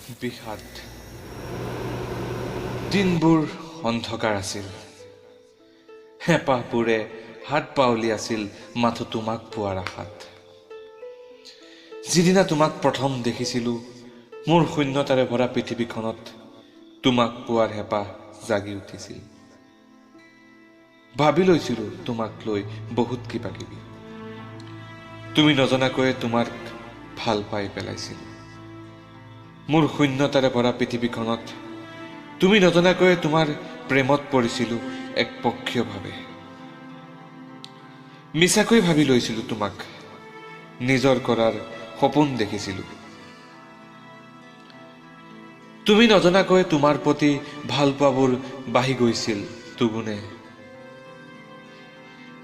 বিষাদ। দিনবোৰ অন্ধকাৰ আছিল, হেঁপাহবোৰে হাত বাউলি আছিল মাথো তোমাক পোৱাৰ আশাত। যিদিনা তোমাক প্ৰথম দেখিছিলোঁ, মোৰ শূন্যতাৰে ভৰা পৃথিৱীখনত তোমাক পোৱাৰ হেঁপাহ জাগি উঠিছিল। ভাবি লৈছিলোঁ তোমাক লৈ বহুত কিবা কিবি। তুমি নজনাকৈয়ে তোমাক ভাল পাই পেলাইছিলোঁ। মোৰ শূন্যতাৰে ভৰা পৃথিৱীখনত তুমি নজনাকৈয়ে তোমাৰ প্ৰেমত পৰিছিলোঁ একপক্ষীয়ভাৱে। মিছাকৈ ভাবি লৈছিলোঁ তোমাক নিজৰ কৰাৰ সপোন দেখিছিলোঁ। তুমি নজনাকৈ তোমাৰ প্ৰতি ভালপোৱাবোৰ বাঢ়ি গৈছিল দুগুণে।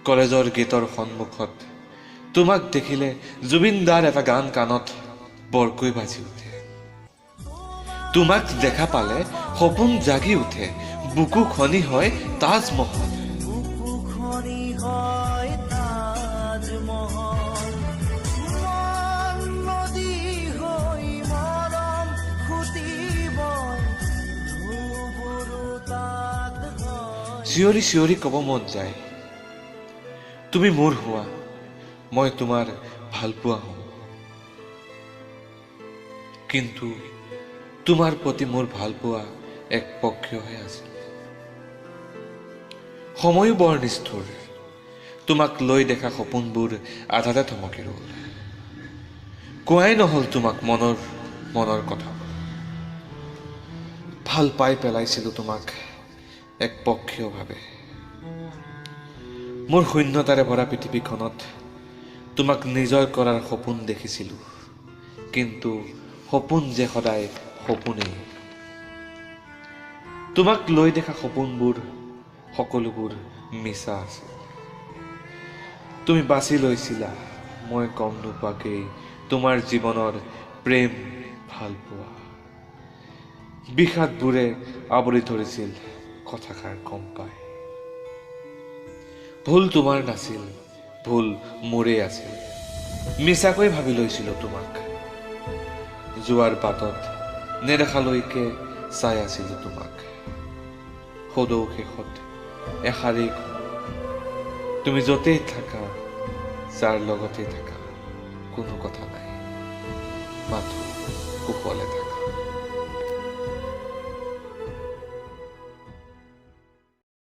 কলেজৰ গেটৰ সন্মুখত তোমাক দেখিলে জুবিন দাৰ এটা গান কাণত বৰকৈ বাজি উঠে। তোমাক দেখা পালে সপোন জাগি উঠে, বুকু খনি হয় তাজমহল। চিঞৰি চিঞৰি ক'ব মন যায়, তুমি মোৰ হোৱা, মই তোমাৰ ভালপোৱা হওঁ। কিন্তু তোমাৰ প্ৰতি মোৰ ভালপোৱা এক পক্ষীয়হে আছিল। সময়ো বৰ নিষ্ঠুৰ, তোমাক লৈ দেখা সপোনবোৰ আধাতে থমকি ৰ'ল। কোৱাই নহ'ল তোমাক মনৰ মনৰ কথা। ভাল পাই পেলাইছিলোঁ তোমাক এক পক্ষীয়ভাৱে। মোৰ শূন্যতাৰে ভৰা পৃথিৱীখনত তোমাক নিজৰ কৰাৰ সপোন দেখিছিলোঁ, কিন্তু সপোন যে সদায় সপোনেই। তোমাক লৈ দেখা সপোনবোৰ সকলোবোৰ মিছা আছিল। তুমি বাছি লৈছিলা মই গম নোপোৱাকেই তোমাৰ জীৱনৰ প্ৰেম ভালপোৱা। বিষাদবোৰে আৱৰি ধৰিছিল কথাষাৰ গম পাই। ভুল তোমাৰ নাছিল, ভুল মোৰেই আছিল। মিছাকৈ ভাবি লৈছিলোঁ তোমাক। যোৱাৰ বাটত নেদেখালৈকে চাই আছিলোঁ তোমাক। সদৌ শেষত এষাৰেই, তুমি য'তেই থাকা, যাৰ লগতেই থাকা, কোনো কথা নাই, মাথো কুশলে থাকা।